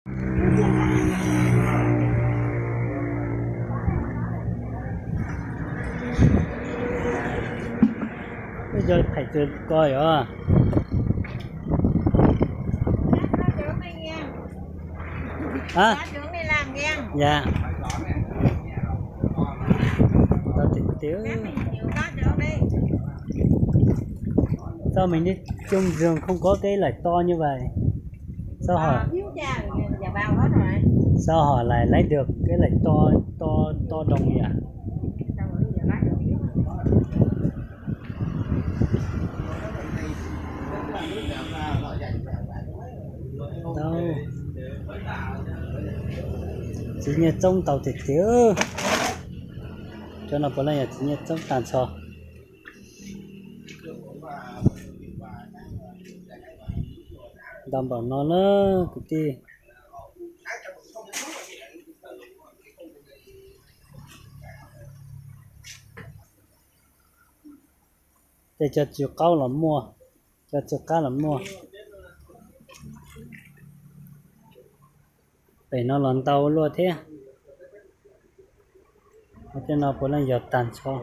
Peb cov phem tus ko yog. Ya, tau tiag tiag. Txoj me neb coob zoo không có cái lưỡi to như vậy. Sao hỏi, sao hỏi lại lấy được cái lưỡi to, to, to đồng nhỉ? Txiv Nyiaj Txoob tau tiag tiag. Cov no puav leej yog txiv Nyiaj Txoob tag nrho. Ntau npaum no na kwv tij. Tej cov tsw qaub los muaj, cov tsw qab los muaj. Pem no los ntau luaj thiab. Tej no puav leej yog tag nrho.